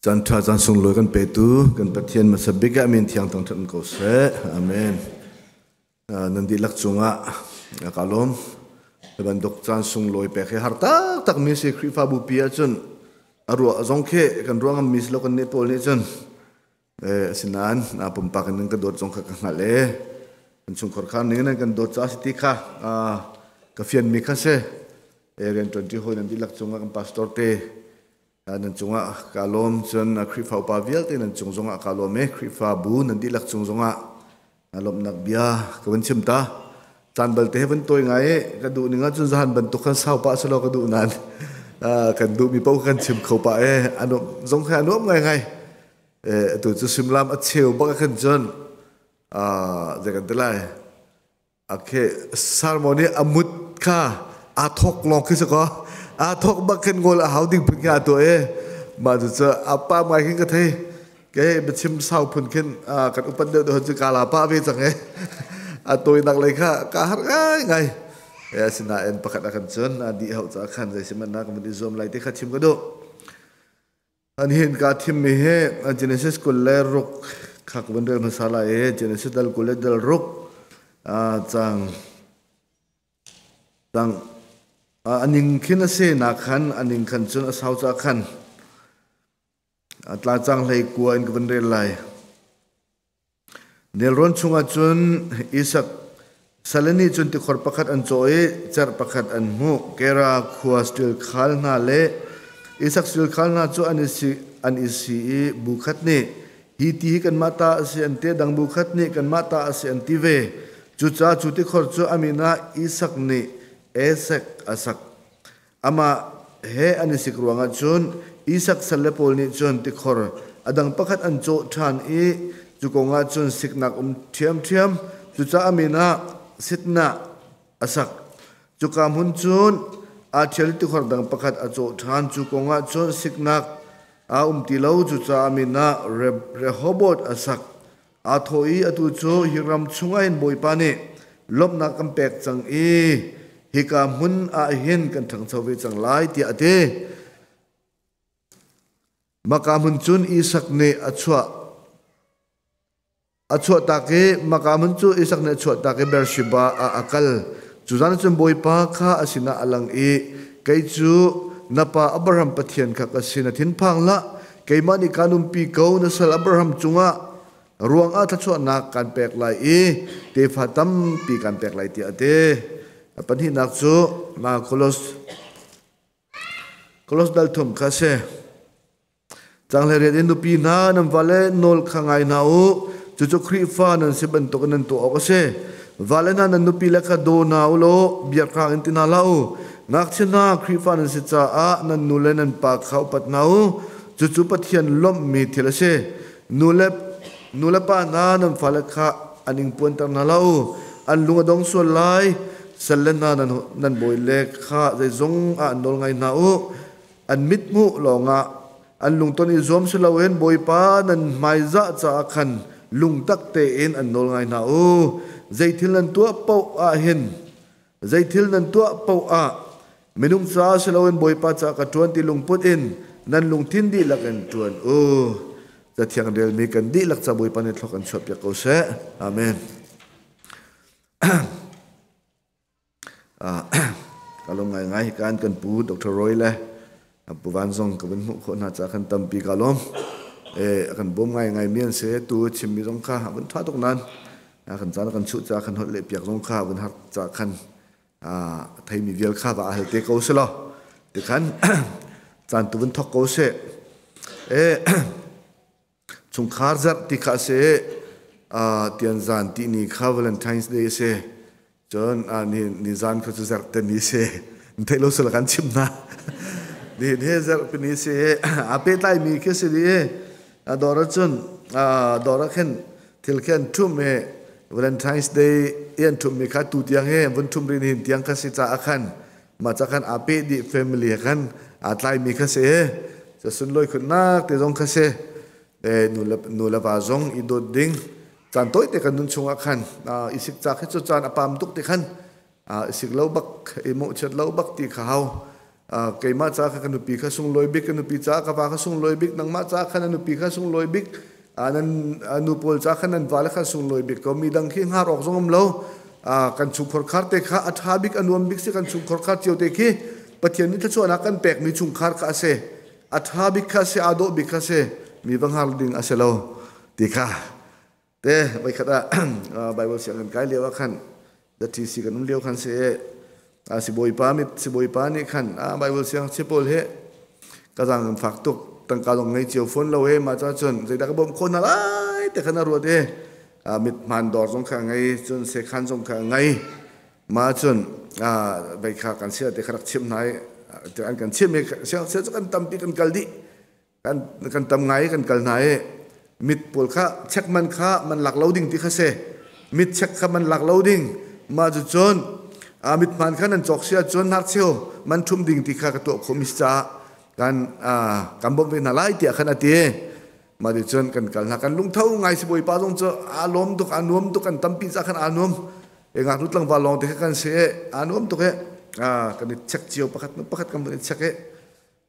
Caan ṭha caan sunglawi kan petu kan Pathian hmasa bik ah min thiang thangṭhat ko seh. Amen. Nan dihlak cungah ka lawm. Hi bantuk caan sunglawi pek hi har taktak mi si Khrihfabu pi ahcun a ruah zong khi kan ruah ngammi si lo kan nih pawl nih cun asinain pumpak in nan ka dawt zong kha ka hngalh e. Kan chungkhar kha ning nan kan dawt caah si ti kha ka fianmi kha si. Rian ṭuanṭi hawi nan dihlak cungah kan pastor te Nan cungah kaa lawm. Cun Khrihfa upa vialte nan cung zongah kaa lawm i Khrihfabu nan dihlak cung zongah lawmhnak bia ka van chim ta. Caan balte he van tawi ngai i ka duh ning ahcun zahan bantuk khan sau pah selaw ka duh nain kan duhmi paoh kan chim kho pah i a nuamh zong kha a nuam ngaingai. Atu cu suimilam a cheu bak ah khan cun zei kan ti lai Okay, sermon i a mut kha aa thawk lawng khi si kaw aa thawk bak khin ngol a hau ding phun khin aa tuah i mah cu a pa ngai khin ka thei ke biachim sau phun khin kan upat deuh deuh cu ka la pa ve cang e a tawinak lei kha ka har ngai ngai asinain pakhat a kan cun a dih hau ca khan zei sihmanh na kan van i zuam lai te kha chim ka duh. An hin kaa thimmi hi Genesis 26 kha ka van rel hmasa lai i Genesis dal 20 le dal ruk cang cang a ning khin a si nak khan a ning khan cun a sau ca khan tla cang hlei kua in ka van rel lai. Nelrawn chungah cun Isak sale nih cun tikhor pakhat an cawh i cerh pakhat an hmuh. Kera khua stil khal hna le Isak stil khal hna cu an i si, an i si i bu khat nih, Hi ti hi kanmah ta a si an ti, dang bu khat nih kanmah ta a si an ti ve. Cucaah cu tikhor cu a min ah Isak nih Esek a sak. Amah he an i sik ruangah cun Isak salle pawl nih cun tikhor a dang pakhat an cawh ṭhan i cu kongah cun siknak um ṭhiamṭhiam. Cucaah a min ah Sitnah a sak. Cuka hmun cun aa ṭhial i tikhor dang pakhat a cawh ṭhan. Cu kongah cun siknak a um ti lo. Cucaah a min ah Rehoboth a sak. Aa thawh i atu cu hi ram chungah hin Bawipa nih lawmhnak kan pek cang i hika hmun ah hin kan ṭhangcho ve cang lai tiah a ti. Maka hmun cun Isak nih a chuah a chuahtak i Maka hmun cu Isak nih a chuahtak i Beersheba ah a kal. Cu zan cun Bawipa kha a sinah a lang i kei cu na pa Abraham Pathian kha ka si na thinphang hlah keimah nih kaan umpi ko na sal Abraham cungah ruangah thluachuahnak kan pek lai i tefa tampi kan pek lai tiah a ti. A pahnihnak cu na Kolos Kolos dal thum kha si. Changlei rian in nupi hna nan vale nawl kha ngai hna u. Cucu Khrihfa nan si bantuk in nan tuah awk a si. Vale hna nan nupi le kha daw hna u law biakrang in ti hna hlah u. Ngakchia hna Khrihfa nan si caah nan nu le nan pa kha upat hna u. Cucu Pathian lawmhmi thil a si. Nu le nu le pa hna nan fale kha an ingpuanter hna hlah u. An lung a dong sual lai. Salle hna nan, nan bawile kha zeizong ah nawl ngai hna u. An mithmuh lawngah an lungton i zuam si loin Bawipa nan hmaizah caah khan lungtak tein an nawl ngai hna u. Zeithil nan tuah paoh ah hin zeithil nan tuah paoh ah minung caah si loin Bawipa caah ka ṭuan ti lungput in nan lungthin dihlak in ṭuan u. Cathiang relmi kan dihlak ca Bawipa nih thluak an chuahpiak ko seh. Amen. Ka lawm ngaingai kan kan pu Dr. Roy le Pu Van zong ka van hmuh khawh hna caah khan tampi ka lawm. Kan bawm ngaingai mi an si. Tu chimmi zong kha a van ṭha tuk nain kan caan kan chuh caah kan holh leh piak zong kha van har caah khan theimi vial kha va hal te ko si law tikhan caan tu van thok ko seh. Chungkhar zarh ti kha a si. Tian zan ti ni kha Valentine's Day a si. Cun ni, ni zan kha cu zarhte ni si. Theih lo sila kan chim hna. Ni he zarhpi ni si. A pehtlaimi khi si di. A dawr cun dawr ah khin thil khi an ṭhum i Valentine's Day i an ṭhummi kha tu tiang hi vun ṭhum rin hin tiang kha si caah khan mah ca khan aa peh dih family he khan aa tlaimi kha si ca sunlawi khunnak te zong kha si nu le va zong i dawt ding caan tawite kan nun chungah khan i sik cak hi cu caan a pam tuk ti khan i sik lo bak i mawhchiat lo bak ti kha hau. Keimah ca kha ka nupi kha sunglawi bik, ka nupi ca ka va kha sunglawi bik, nangmah ca kha na nupi kha sunglawi bik, nan nu pawl ca kha nan vale kha sunglawi bik ko. Mi dang khi hngar awk zong um lo. Kan chungkhar khar te kha a ṭha bik, a nuam bik si. Kan chungkhar khar cio te khi Pathian nih thluachuahnak kan pekmi chungkhar kha a si. A ṭha bik kha a si, aa dawh bik kha a si. Mi va hngar ding a si lo ti kha. Te voikhat ah Bible sianginn kai lio ah khan, the TC kan um lio khan si, sibawipa mit sibawipa nih khan Bible siang si pawl he ka zaang kan fak tuk, tangka zong ngei cio phone lo he, mah ca cun zeidah ka bawmh khawh hna lai te khan a ruat i mit hmaan dawr zong kha ngei, cun sekhan zong kha ngei. Mah cun vei kha kan sia te kha rak chimh hna i an kan chimh i siang sia cu kan tampi kan kal dih, kan tam ngai kan kal hna i mit pawl kha check man kha man lak lo ding ti kha si. Mit check kha man lak lo ding, mah cu cun mit hman kha nan cawk si ahcun hnarcheu man ṭhum ding ti kha ka tuah khawh mi caah kan kan bawmh ve hna lai tiah khan a ti. Mah ti cun kan kal hna, kan lungtho ngai. Sibawipa zong cu aa lawm tuk, aa nuam tuk, kan tampi ca khan aa nuam e. Ngaknu tlangval lawng te kha kan si e, aa nuam tuk e. Kan i check cio, pakhat pakhat kan vun i check e.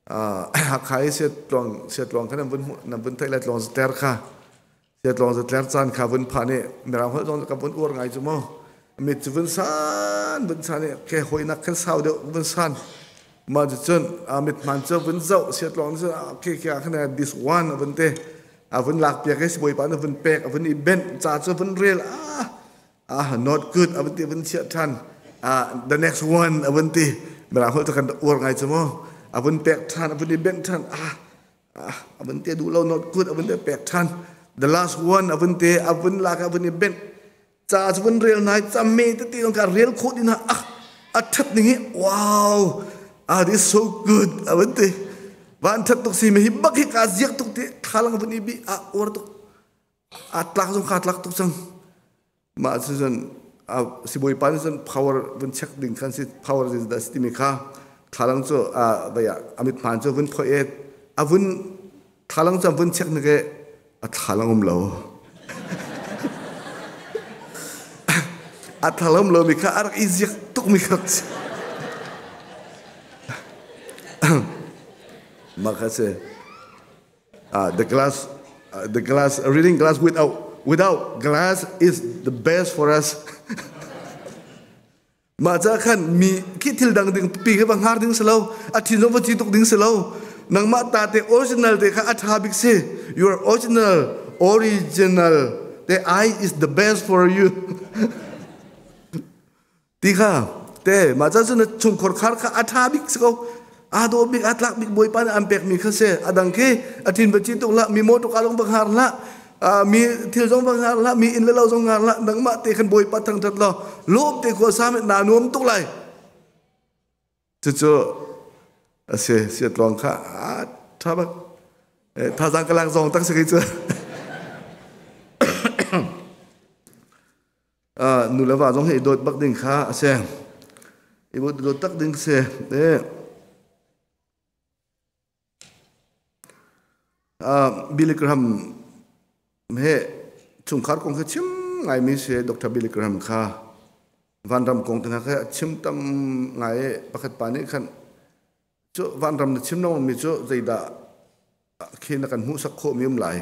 Hakha i siatluang siatluang kha nan vun hmuh, nan vun theih lai, tluang zatler kha, siatluang zatler caan kha vun phan i mirang holh zong ka vun uar ngai cu mu. Mit cu vun san vun san i ke hawinak khan sau deuh vun san. Mah cu cun mit hman cu vun zoh, siatluang cu ke ke ah khan this one a vun te, a vun lak piak i sibawipa na vun pek, a vun i benh, ca cu vun rel, ah ah not good a vun ti, vun chiah ṭhan. Ah, the next one a vun ti, mirang holh cu kan uar ngai cu mu. A vun pek ṭhan, a vun i bengh ṭhan, ah ah a vun te, duh lo, not good, a vun te, pek ṭhan. The last one a vun te, a vun lak, a vun i bengh, ca cu vun rel nai camme tete zong ka rel khawh din ah a ṭhat ning hi, wow, ah this so good a vun ti. Van ṭhat tuk si mi hi bak hi ka ziak tuk ti thalang vun i bi a uar tuk, a tlak zong kha tlak tuk cang. Mah cu cun sibawipa nih cun power vun check ding khan si, power zeidah si timi kha thlalang cu vei ah a mit hmaan cu vun phoih i a vun thlalang cu vun check nik i a thlalang um lo, a thlalang um lo mi kha a rak i ziak tuk mi kha. Mah kha si. The glass, the glass, reading glass without glass is the best for us. Mah ca khan mi khi thil dang ding pi khi va hngar ding si lo, a thin zong va ci tuk ding si lo. Nangmah ta te original te kha a tha bik si. Your original, original te eye is the best for you. Ti kha te mah ca cun na chungkhar khar kha a ṭha bik si ko, aa dawh bik, aa tlak bik, Bawipa nih an pekmi kha si. A dang khi a ṭin va ci tuk hlah, mi motor zong va hngar hlah, mi thil zong va hngar hlah, mi inn le lo zong hngar hlah. Nangmah te khan Bawipa thangṭhat law lawm te khua sa naa nuam tuk lai. Cucu a si. Siatluang kha a ṭha bak. Thazaang ka lak zong tak si khi cu. Nu le va zong hi i dawt bak ding kha a si. I dawt tak ding si. Billy Graham he chungkhar kong kha chim ngaimi si. Dr. Billy Graham kha vanram kong te hna kha chim tam ngai. Pakhat pa nih khan cu vanram na chim lengmang mi cu zeidah khi na kan hmuhsak khawh mi um lai,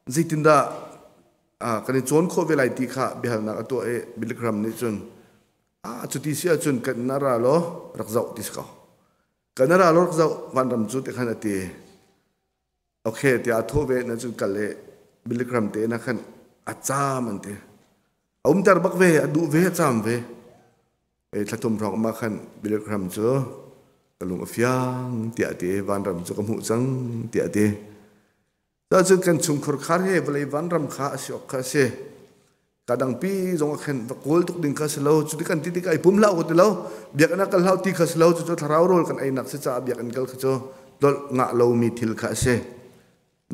zeitindah kan i cawn khawh ve lai ti kha biahalnak a tuah i Billy Graham nih cun, a cuti si ahcun kan na ra law rak zoh ti si ko, kan ra law rak zoh vanram cu ti khan a ti. Okay tiah a thawh ve na cun kal i Billy Graham te na khan a caam an ti, a umter bak ve, a duh ve, a caam ve. Thla thum hrawng mah khan Billy Graham cu ka lung a fiang tiah a ti, vanram cu ka hmuh cang tiah a ti. Cun kan chungkhur khar he vawlei vanram kha a si awk kha a si. Ka dangpi zong a khen va kawl tuk ding kha si lo. Cu ti kan ti tikah i pum hlah u ti lo, biakinn ah kal hlah ti kha si lo. Cucu thlarau rawl kan einak si caah biakinn kal kha cu tlolh ngah lomi thil kha a si.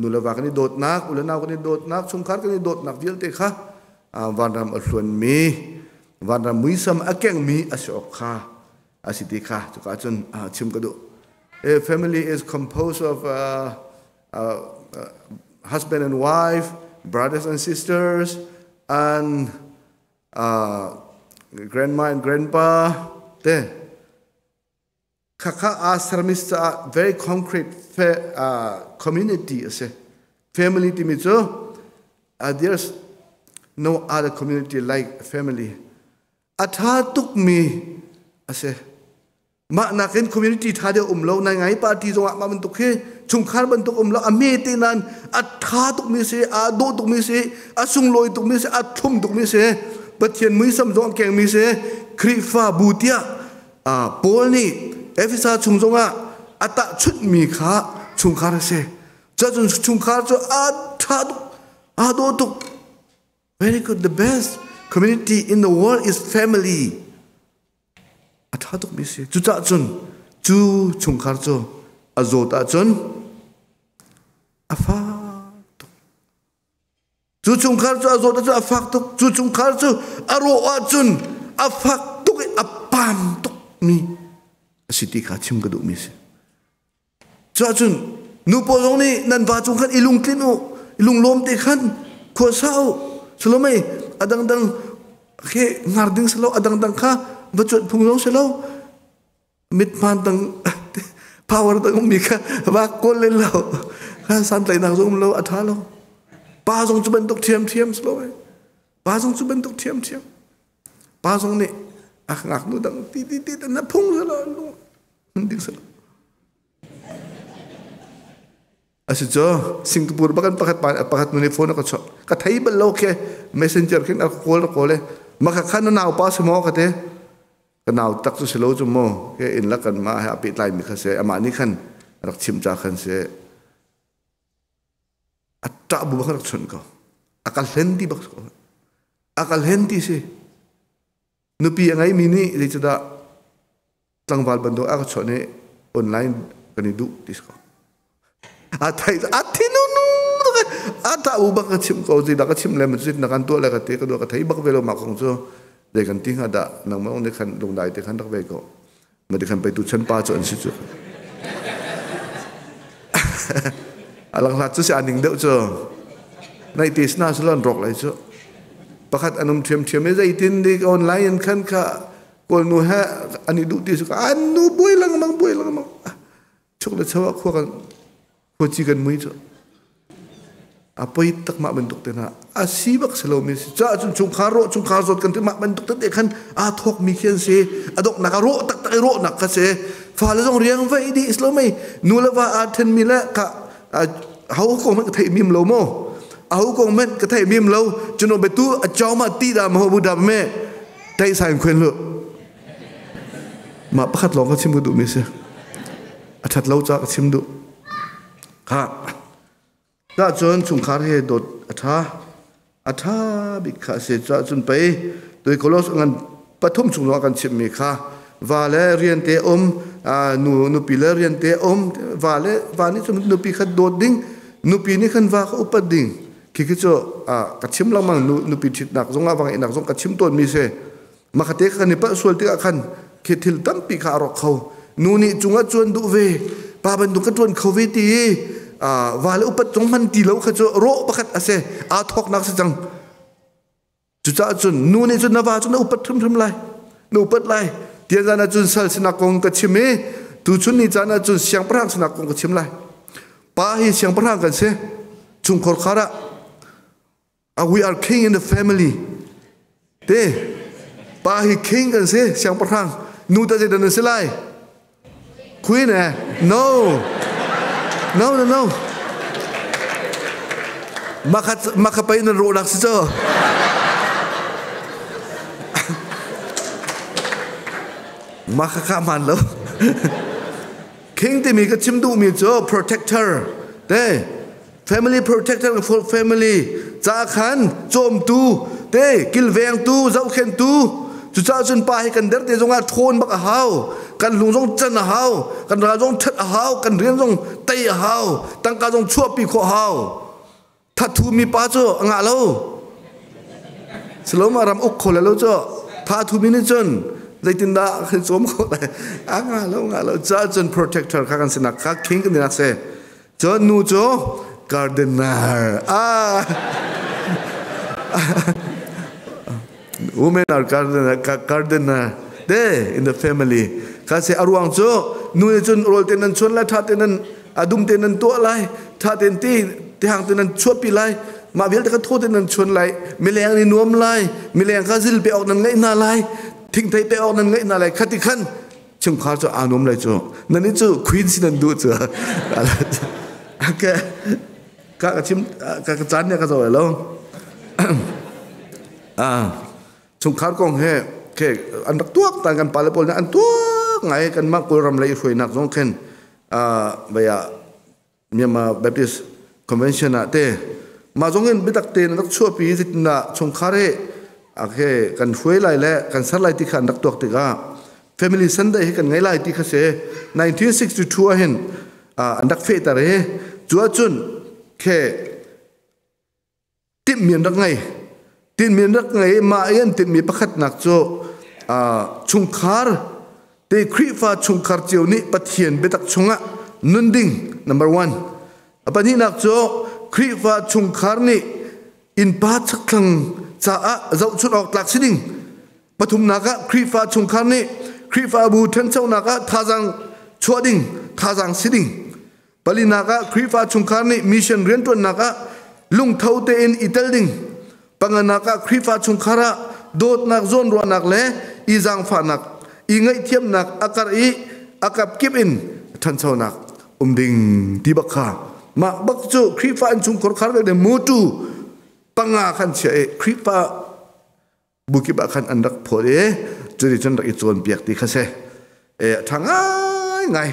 Nu le va kan i dawtnak, u le nau kan i dawtnak, chungkhar kan i dawtnak vialte kha vanram a hluanmi, vanram muisam a kengmi a si awk kha a si ti kha cuka cun chim ka duh. A family is composed of husband and wife, brothers and sisters, and grandma and grandpa te. Khakha aa sermi caah very concrete community a si. Family timi cu there's no other community like family. A ṭha tukmi a si. Mah nakin community ṭha deuh um lo, nai ngai party zongah mah bantuk hi chungkhar bantuk um lo, a me te nain a ṭha tukmi si, aa dawh tukmi si, a sunglawi tukmi si, a thlum tukmi si, Pathian muisam zong a kengmi si, Khrihfabu tiah Paul nih Efesa chung zongah a tahchunhmi kha chungkhar a si. Cuahcun chungkhar cu a ṭha tuk, aa dawh tuk. Very good. The best community in the world is family. A ṭha tukmi si. Cucaah cun cu chungkhar cu a zawt ahcun a fak tuk. Cu chungkhar cu a zawt ahcun a fak tuk. Cu chungkhar cu a rawh ahcun a fak tuk i a pam tukmi a si ti kha chim ka duhmi a si. Cuahcun nu pawl zong nih nan va cung khan i lungtlin u, i lunglawm te khan khua sa u. Salomei a dangdang khi ngar ding si lo, a dangdang kha va cuanh phung zong si lo. Mithmaan dang power dang ummi kha va kawl len lo. Kha santlaihnak zong um lo, a ṭha lo. Pa zong cu bantuk ṭhiamṭhiam si lo. Pa zong cu bantuk ṭhiamṭhiam. Pa zong nih a ngaknu dang ti ti ti na phung si lo. Ding si lo. Asi cu Singapore bakan pakhat pa pakhat nu nih phone a ka chawh. Ka thei bal lo khe messenger khin a call a call e. Maka khan na nau pa si maw ka te. Ka nau tak cu si lo cu mu. Ke in la kan ma he a pehtlai mi kha se amah nih khan rak chim cha khan se. A ṭah bu bak rak chawnh ko. A ka hlen ti bak ko. A ka hlen ti si. Nupi a ngeimi nih zeicadah tlangval bantuk a ka chawnh i online kan i duh ti si ko. A thai a thinunu a ta u bak ka chim ko zeidah ka chim le ma na kan tuah le ka te ka duah ka thei bak ve lo ma kong cu zei kan ti hnga dah nangmah nih khan lungdai te khan rak ve ko ma ti khan pei tu chan pa cu an si cu a lang hlat cu si a ning deuh cu nai te sna salon rok lai cu pakhat an um ṭhiamṭhiam i zeitin dik online in khan kha kawlnu he an i duh ti su ka an nu buai lengmang buai lengmang chuk le chau ah khua kan khuaci kan mui cu a poi tak mah bantuk te hna a si bak si lomi si ca cun chungkhar rawh chungkhar zawt kan ti mah bantuk tete khan aa thawk mi khi an si a donghnak a rawh taktak i rawhnak kha si fale zong riang vai dih si lo mei nu le va aa then mi le ka ho kong hmanh ka theih mim lo mo aho kong hmanh ka theih mim lo cuno betu a chaw ma ti da ma ho bu da me tai sain khuen lu ma pakhat lawng ka chim ka duh mi si a that lo ca ka chim duh kha ta cun chungkhar he dawt a tha a tha bik kha si ca cun pei tui kolos ngan pathum chung zong kan chim mi kha va le rian te um nu nupi le rian te um va le va nih cun nupi kha dawt ding nupi nih khan va kha upat ding khi khi cu ka chim lengmang nupi ṭhitnak zong ah va ngeihnak zong ka chim tawn mi si makate kan i palh sual tikah khan khi thil tampi kha a rawk kho nu nih cungah cuan duh ve pa bantuk ka ṭuan kho ve ti i va le upat zong hman ti lo kha cu rawh pakhat a si aa thawknak si cang Cucaah cun nu nih cun na va cu na upat hrimhrim lai, na upat lai. Tian zan ah cun sal sinak kong ka chim i tuchun ni caan ah cun siangpahrang sinak kong ka chim lai. Pa hi siangpahrang kan si. Chungkhar khar ah we are king in the family. Te pa hi king kan si, siangpahrang. Nu ta zeidah nan si lai? Queen eh? No. No, no, no. Makha makha pei nan rawhnak si cu. Makha kha man lo. King timi ka chim duhmi cu protector te family protector for family ca khan cawmtu te kilvengtu zohkhentu cucaah cun pa hi kan der te zongah ṭhawn bak a hau kan lung zong can a hau kan ral zong ṭhat a hau kan rian zong tei a hau tangka zong chuahpi khawh a hau thathu mi pa cu a ngah lo Saloma ram uk kho le lo cu thathu mi nih cun zeitindah kan cawm kho lai a ngah lo ngah lo ca cun protector kha kan sinak kha king kan dinak si Cun nu cu gardener. Ah. Women are gardener, gardener. Te in the family. Ka se aruang cu Nu nih cun rawl te nan chuan lai, ṭha te nan dum te nan tuah lai, ṭha tein ti tihang te nan chuahpi lai, mah vialte kha thaw te nan chuan lai, mileng nih nuam lai, mileng kha zil pe awk nan ngeih hna lai, thingthei pe awk nan ngeih hna lai. Khati khan chungkhar cu aa nuam lai cu. Nan nih cu queen si nan duh cu. Okay. Ka ka chim ka ka caan ne ka zo lo. Ah chungkhar kong he ke an rak tuak tan kan pale pawl nih an tuak ngai. Kan mah Kawlram lei hruainak zong khin baya Myanmar Baptist Convention ah te mah zong in biatak tein rak chuahpi. Zeitindah chungkhar he ke kan hruai lai le kan ser lai ti kha an rak tuak tikah Family Sunday hi kan ngei lai ti kha si. 1962 ah hin an rak fehter i cu ahcun ke timhmi an rak ngei, tinhmi an rak ngei. Mah i an tinhmi pakhatnak cu chungkhar te, Khrihfa chungkhar cio nih Pathian biatak chungah nun ding, number one. A pahnihnak cu Khrihfa chungkhar nih innpa chakthlang caah zohchunh awk tlak si ding. Pathumnak ah Khrihfa chungkhar nih Khrihfabu ṭhanchonak ah thazaang chuah ding, thazaang si ding. Palinak ah Khrihfa chungkhar nih mission rianṭuannak ah lungtho tein i tel ding. Panganak ah Khrihfa chungkhar ah dawtnak, zawnruahnak le i zaangfahnak, i ngaihthiamnak a karh i a kapkip in ṭhanchonak um ding ti bak kha. Mah bak cu Khrihfa innchungkhar khar vialte mutu panga khan chia i Khrihfa bu kip ah khan an rak phawt i curi cun rak i cawnpiak ti kha si. E a ṭha ngai ngai.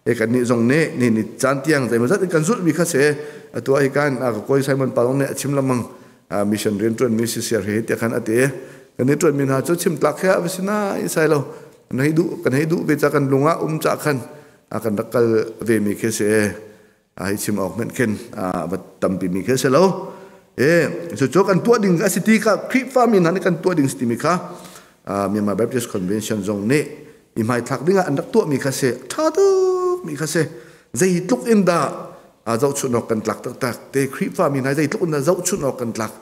E kan nih zong nih ni ni caan tiang zeimawzat in kan zulhmi kha si. Atu ah hi kan a ka kawi Simon Palong nih a chim lengmang, mission rian ṭuanmi sisiar hi tiah khan a ti. Kan i ṭuanmi hna cu chim tlak he a va si na i sai lo. Kan hei duh, kan hei duh ve ca, kan lung ah um ca khan kan rak kal ve mi khi si. Hi chim awk hmenh khin va tampi mi khi si lo. E cucu kan tuah ding a si ti kha, Khrihfa mi hna nih kan tuah ding si timi kha Myanmar Baptist Convention zong nih i hmaithlak ding ah an rak tuah mi kha si. Tha tuk mi kha si. Zeitluk in dah zohchunh awk kan tlak taktak te, Khrihfa mi hna zeitluk in dah zohchunh awk kan tlak.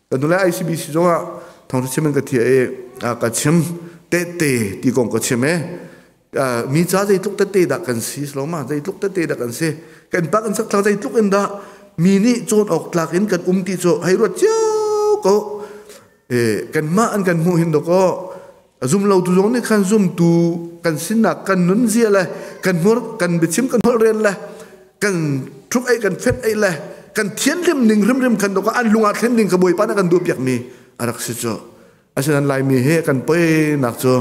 Kan nule ICBC zong ah thawngtha chim in ka thia i ka chim, tehte ti kong ka chim e. Mi ca zeitluk tete dah kan si lo ma, zeitluk tete dah kan si, kan pa kan sak thlang, zeitluk in dah mi nih cawn awk tlak in kan um ti cu hei ruat cio ko. E kan mah an kan hmuh hin do ko, zum lo tu zong nih khan zum tu kan sinnak, kan nun zia le kan hmur, kan biachim, kan holh rel le kan thuk ei, kan fet ei le kan thianhlim ning hrimhrim khan do ko an lung ah thlen ding ka Bawipa na kan duh piak mi a rak si cu. Asinan Laimi he kan poi nak cu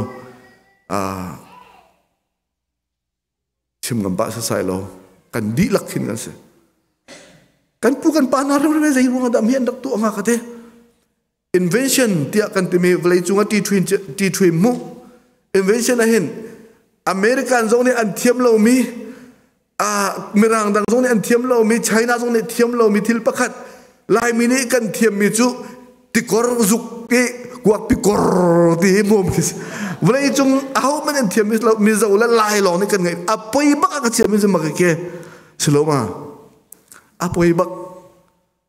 chim ngam pah sasai lo. Kan dihlak khin kan si. Kan pu kan pa hna rimrim zei ruang dah mi an rak tuah hnga ka te. Invention tiah kan timi vawlei cung ah ti ṭhui mu invention ah hin American zong nih an thiam lomi, Mirang dang zong nih an thiam lomi, China zong nih thiam lomi thil pakhat Laimi nih kan thiammi cu tikor zuk i kuak pikor ti hi hmawm khi si. Vawlei cung aho hmanh an thiam lo, Mizo le Lai lawng nih kan ngeih. A poi bak a ka thiam mi mak ke si lo ma, a poi bak,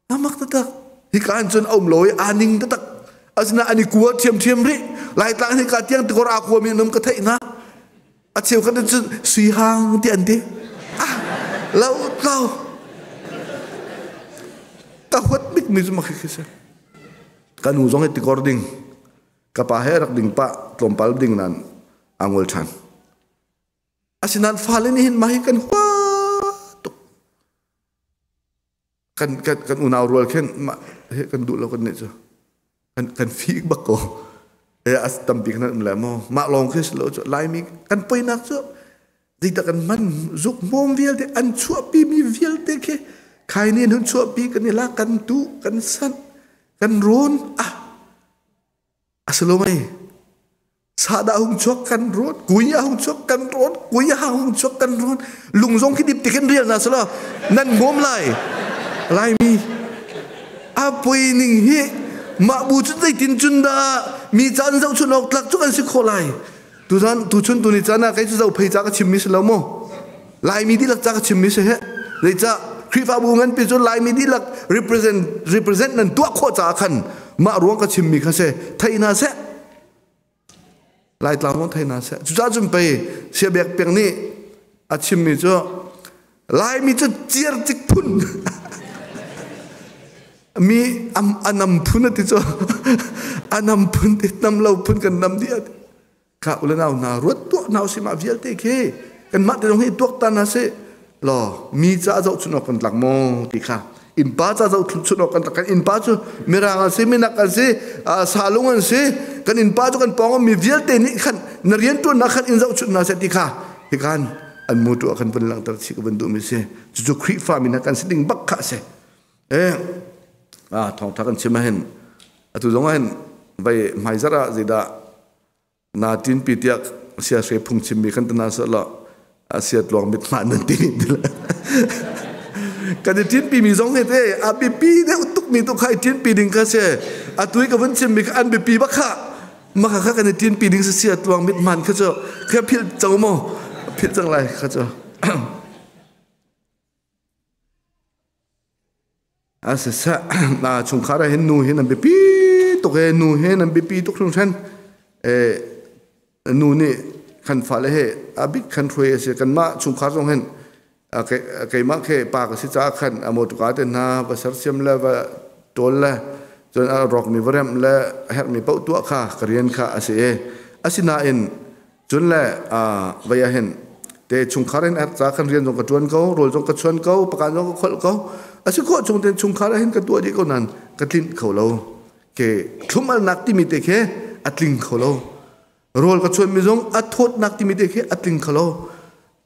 amak taktak. Hika an cun a um lo i aa ning taktak. Asina an i kua ṭhiamṭhiam rih. Laitlang hika tiang tikor aa kuami an um ka theih hna. A cheukhat cun sui hang ti an ti. Ah, lo tlo ka huat bik mi cu mak khi si. Ka nu zong hi tikor ding, ka pa he rak ding pah, tlawmpal ding nan aa ngol ṭhan. Asinain fale nih hin mah hi kan hua tuk. Kan kan kan unau rual khin mah he kan duh lo. Kan nih cu kan kan fik bak ko. E as tampi kan um le mo mah lawng khi si lo cu. Laimi kan poinak cu zeidah kan man zuk hmawm vialte an chuahpi mi vialte khi khai nih hun chuahpi, kan i lak, kan tu, kan san, kan rawn. Ah, asilo mei sahdah hung chuak kan ruat, kui a hung chuak kan ruat, kui a hung chuak kan ruat, lung zong khi dip tikin rial na sala nan ngom lai. Laimi a pui ning hi mah bu cun zeitin cun dah mi caan zoh chun awk tlak cu kan si khawh lai? Tuzan tuchun tuni caan ah kei cu zo phei ca ka chim mi si lo mu, Laimi dihlak ca ka chim mi si he. Zeicah Khrihfabu nganpi cu Laimi dihlak represent nan tuah khawh caah khan mah ruang ka chim mi kha si. Thei hna seh, Laitlang zong thei hna seh. Cucaah cun pei Siabiak Peng nih A chimmi cu Laimi cu ciarcik phun mi anam phun ati cu anam phun ti nam lo phun kan nam dih ati kha ule nau hna ruat tuah hna usih mah vialte khi kanmah te zong hi tuaktan hna sih law mi ca zohchun awk kan tlak maw ti kha innpa ca zohchun awk kan tlak kan innpa cu mirang an si minak an si salung an si kan innpa cu kan pawng mi vialte nih khan na riantuannak khan in zohchun hna seh ti kha hikan an mu tu ah kan vun langhter chih ka vun duhmi si cucu Khrihfa mi hna kan si ding bak kha a si eh thawngtha kan chim ahhin atu zong ahhin vai hmaizarh ah zeidah na tinpi tiah siahre phungchimmi kan tana seh law sia tluang mit hma nan ti kan i tinpi mi zong hi te a biapi deuh tuk mi tu kha i tinpi ding kha si atui ka vun chim mi kha an biapi bak kha maka kha kan i tinpi ding si sia tluang mit man kha cu kha philh cang mo philh cang lai kha cu. Siseh, chungkhar ah hin nu hi nan biapi tuk ee, nu hi nan biapi tuk hringhran. Nu nih kan fale he a bik khan hruai a si. Kanmah chungkhar zong hin keimah khi pa ka si caah khan a motorka te hna va sersiam le va ṭawl le cun a rawkmi va remh le a herhmi paoh tuah kha ka rian kha a si i asinain Cun le vei ah hin te chungkhar in ca kan rian zong ka ṭuan ko, rawl zong ka chuan ko, pakan zong ka kholh ko. A si khawh chung tein chungkhar ah hin ka tuah dih ko nain ka tlinh kho lo. Ke thlumalnak timi te khi a tling kho lo. Rawl ka chuanmi zong a thawtnak timi te khi a tling kho lo.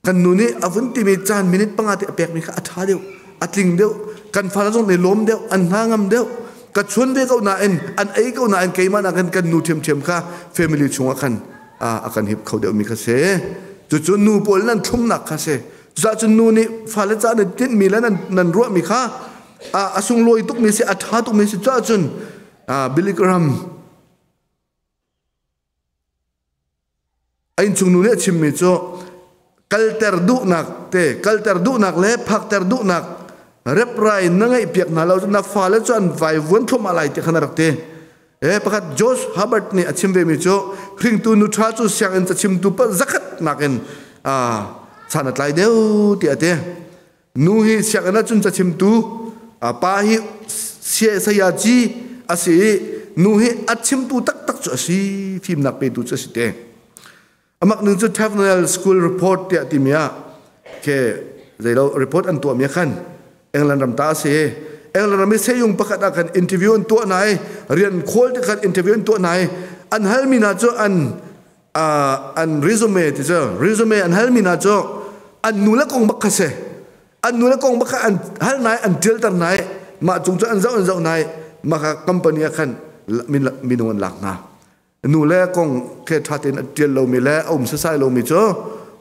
Kan nu nih a vun timi caan minute panga te a pekmi kha a ṭha deuh, a tling deuh. Kan fale zong nih lawm deuh, an hna ngam deuh. Ka chuan ve ko nain, an ei ko nain keimah nakin kan nu ṭhiamṭhiam kha family chungah khan a kan hip kho deuhmi kha si. Cucu nu pawl nan thlumnak kha si. Cucaah cun nu nih fale ca nan tinhmi le nan ruahmi kha a sunglawi tukmi si, a ṭha tukmi si. Cucaah cun Billy Graham a innchung nu nih a chimmi cu kalter duhnak te kalter duhnak le phakter duhnak reprai na ngeihpiak hna lo na fale cu an vaivuan thluahmah lai ti khan a rak ti. E pakhat Josh Hubbard nih a chim vemi cu hringtu nu ṭha cu sianginn cachimtu pa zakhat nakin san a tlai deuh tiah a ti. Nu hi sianginn ah cun cachimtu, pa hi sayaci a si i nu hi a chimtu taktak cu a si, fimnak petu cu a si te. Amak ning cu Tavernel School Report tiah timi ah ke zeilo report an tuahmi ah khan England ram ta a si. England ram i seyung pakhat ah khan interview an tuah nai, rian khawl te khan interview an tuah nai, an halmi hna cu an an resume ti cu resume an halmi hna cu an nu le kong bak kha si. An nu le kong bak kha an hal nai, an ṭialter nai, mah cung cu an zoh an zoh nai, mah kha company ah khan minung an lak hna. Nu le kong khe ṭha tein a ṭial lomi le a um sasai lomi cu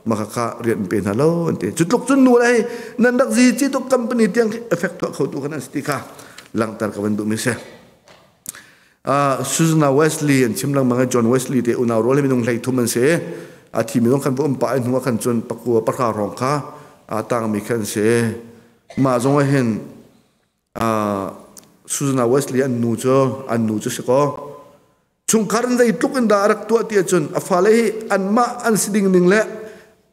maka kha rian an pe hna lo an ti. Cu tluk cun nu le hei nan rak zi ci tuk company tiang khi effect tuah kho tu kan an si ti kha langhter ka van duhmi si. Susanna Wesley an chim lengmang i John Wesley te unau rual hi minung 33 an si. A thi mi zong khan va um pah i hnu ah khan cun pakua pahra hrawng kha a tangmi khan an si. Mah zong ah hin Susanna Wesley an nu cu an nu cu si kaw chungkhar in zeitluk in dah a rak tuah ti ahcun a fale hi anmah an si ding ning le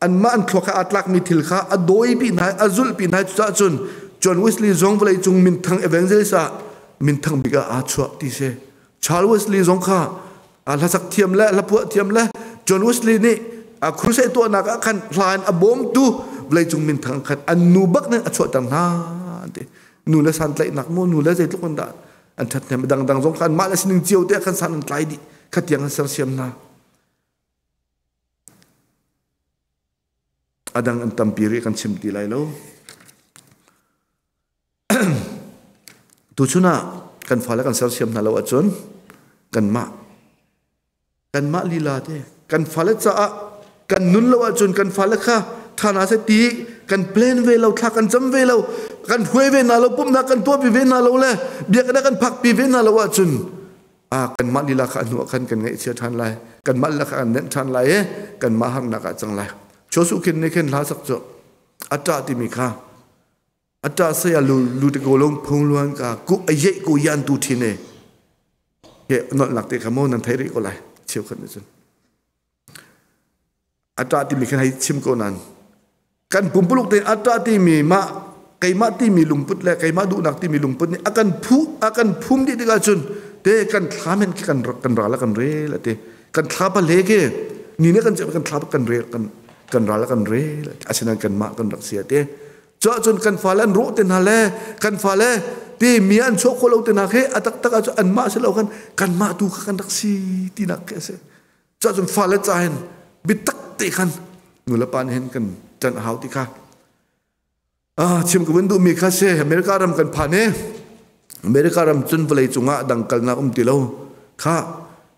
anmah an thluak he aa tlakmi thil kha a dawipi hna a zulhpi hna. Cucaah cun John Wesley zong vawleicung minthang evangelist ah minthang bik ah aa chuah ti si. Charles Wesley zong kha hlasak thiam le hlaphuah thiam le John Wesley nih a crusade tuahnak ah khan hla in a bawmtu vawleicung minthang khan an nu bak nih a chuahter hna an ti. Nu le santlaihnak mu nu le zeitluk in dah an ṭhathnem dangdang zong khan mah le sining cio te khan san an tlai dih kha tiang an sersiam hna. A dang an tampi rih kan chim ti lai lo. Tuchun ah kan fale kan sersiam hna lo ahcun kanmah kanmah lila te kan fale caah kan nun lo ahcun kan fale kha tha hna seh ti kan plan ve lo, thla kan cam ve lo, kan hruai ve hna lo, pumhnak kan tuahpi ve hna lo le biakinn ah kan phakpi ve hna lo ahcun kanmah lila kha hnu ah khan kan ngaihchia ṭhan lai, kanmah lila kha kan nenh ṭhan lai i kanmah harnak ah cang lai. Chosu khin nih khin hla sak cu a ṭah timi kha a ṭah saya lu lu te ko long phung luan ka ku a ye ko yan tu thin e he nolh nak te kha mo nan thei rih ko lai cheu khat nih cun a ṭah timi khan hei chim ko nan. Kan pumpuluk te atta timi mah keimah timi lungput le keimah duhnak timi lungput nih a kan phu a kan phum dih tikah cun te kan thla men khi kan kan ral kan rel ati kan thla pa le ke ni ne kan kan thla kan rel kan kan ral kan rel asinain kan mah kan rak si ati cu ahcun kan fale an rawh te hna le kan fale ti mi an chuah khawh lo te hna khi a taktak ahcun anmah si lo kan kanmah tu kha kan rak si tinak khi a si. Cu ahcun fale ca hin biatak te khan nu le pa nih hin kan ṭan a hau ti kha chim ka vun duhmi kha si. America ram kan phan i America ram cun vawlei cungah dang kalnak um ti lo kha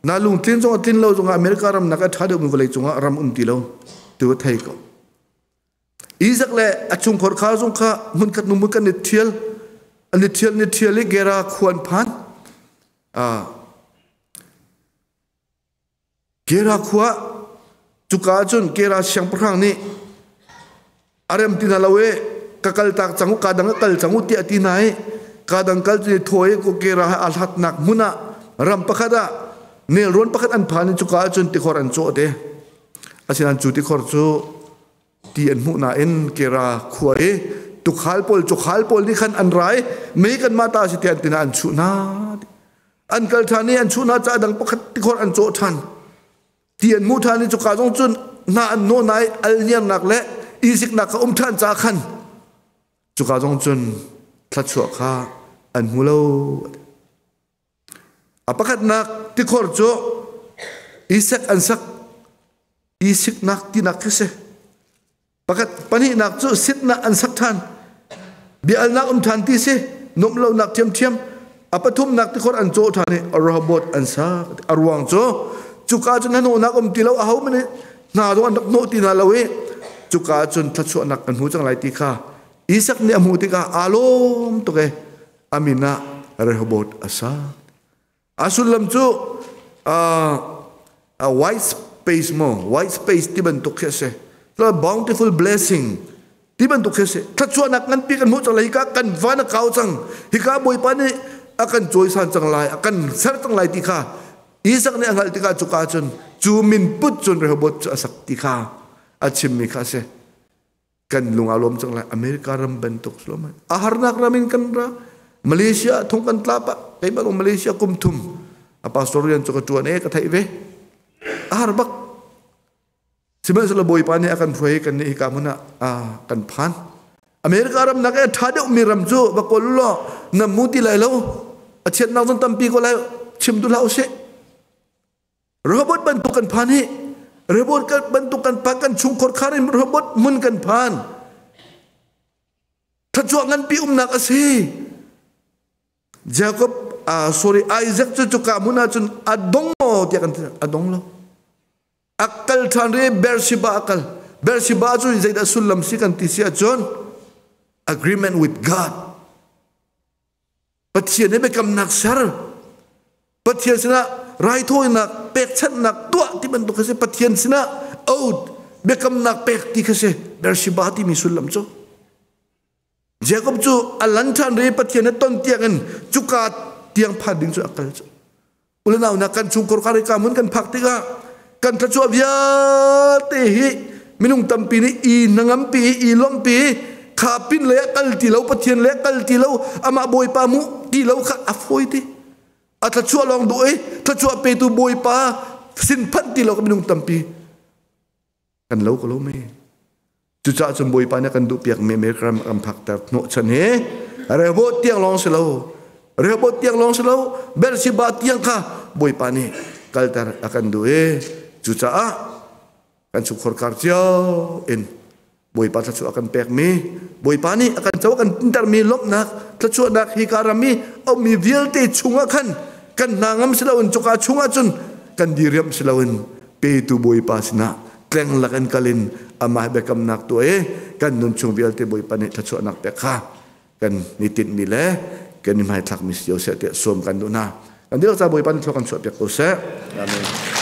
na lungtlin zong a tlin lo zongah America ram nak a ṭha deuhmi vawlei cungah ram um ti lo tu thei ko. Isaac le a chungkhar kha zong kha hmunkhat nu hmun kan i ṭhial an i ṭhial ni ṭhial i Gera khua an phan. Gera khua cuka ah cun Gera siangpahrang nih a rem ti hna lo i ka kal tak cang u, ka dang ka kal cang u tiah a ti hna i ka dang kal cu thaw i Gera he aa hlatnak hmun ah ram pakhat ah nelrawn pakhat an phan i cuka ah cun tikhor an cawh te. Asinain cu tikhor cu ti an hmuh nain Kera khua i tukhal pawl cukhal pawl nih khan an ra i mei kanmah ta si tiah an ti an chuh hna. An kal ṭhan i an chuh hna caah dang pakhat tikhor an cawh ṭhan. Ti an hmuh ṭhan i cuka zong cun hna an nawh na i alniarnak le isiknak kha um ṭhan caah khan cuka zong cun thluachuah kha an hmu lo. A pakhatnak tikhor cu Isak an sak isiknak tinak khi si. Pakhat pahnihnak cu sitnak an sak ṭhan. Bia-alnak um ṭhan ti si. Nuamh lonak ṭhiamṭhiam. A pathumnak tikhor an cawh ṭhan i Rehoboth an sak. A ruang cu cuka cun hnahnawhnak um ti lo aho hmanh nih hna zong an rak hnawh ti hna lo i cuka cun thluachuahnak kan hmu cang lai ti kha Isak nih a hmuh tikah aa lawm tuk i a min ah Rehoboth a sak. A sullam cu white space mo white space ti bantuk khi a si. Bountiful blessing ti bantuk khi a si. Thluachuahnak nganpi kan hmuh cang lai, hika kan van a kau cang, hika Bawipa nih a kan cawisan cang lai, a kan ser cang lai ti kha Isak nih a hngalh tikah cuka cun cu min put cun Rehoboth cu a sak ti kha a chimmi kha a si. Kan lung aa lawm cang lai. America ram bantuk sulom a harnak ram in kan ra. Malaysia thong kan tla pa keimah zong Malaysia kum thum a pastor rian cu ka tuan e ka theih ve a har bak. Sihmanhsehlaw Bawipa nih a kan hruai, kan nih hika hmun ah kan phan. America ram nak e tha deuh mi ram cu va kawl law na mu ti lai lo. A chiatnak zong tampi ko lai, chim tu hlah usih. Rehoboth bantuk kan phan hi, Rehoboth bantuk kan phan, kan chungkhar khar in Rehoboth hmun kan phan. Thluachuah nganpi umnak a si. Jacob sorry Isaac cu cuka hmun ah cun a dong maw tiah kan ti, a dong lo. A kal ṭhan ri Beersheba a kal. Beersheba cu zeidah sullam si kan ti si ahcun agreement with God. Pathian he biakamnak ser, Pathian sinah raithawinak pekchanhnak tuah ti bantuk kha si. Pathian sinah oath biakamnak pek ti kha si Beersheba timi sullam cu. Jacob cu a lan ṭhan ri Pathian he ton tiang in cuka tiang phan ding cu a kal cu. Ulenau na kan chungkhar kar ka mun kan phak tikah kan thluachuah vialte hi minung tampi nih i hnangampi i lawmhpi kha pin le kal ti lo, Pathian le kal ti lo, amah Bawipa mu ti lo kha a fawi ti. A thluachuah lawng duh i thluachuah petu Bawipa sin phanh ti lo ka minung tampi kan lo ko lo me. Cucaah cun Bawipa nih kan duhpiak mi America ram kan phakter hnawhchan hi Rehoboth tiang lawng si lo, Rehoboth tiang lawng si lo, Beersheba tiang kha Bawipa nih kalter a kan duh i cucaah kan chungkhar kar cio in Bawipa thluachuah a kan pekmi, Bawipa nih a kan co a kan tintermi lawmhnak thluachuahnak hi ka ram i a ummi vialte chungah khan kan hna ngam si loin cuka chungah cun kan diriamh si loin petu Bawipa sinah tleng lak in kal in amah biakamnak tuah i kan nun chung vialte Bawipa nih thluachuahnak pek kha kan ni tinhmi le kan i hmaithlakmi si cio seh tiah sawm kan duh hna. Kan dihlak ca Bawipa nih thlua kan chuahpiak ko seh. Amen.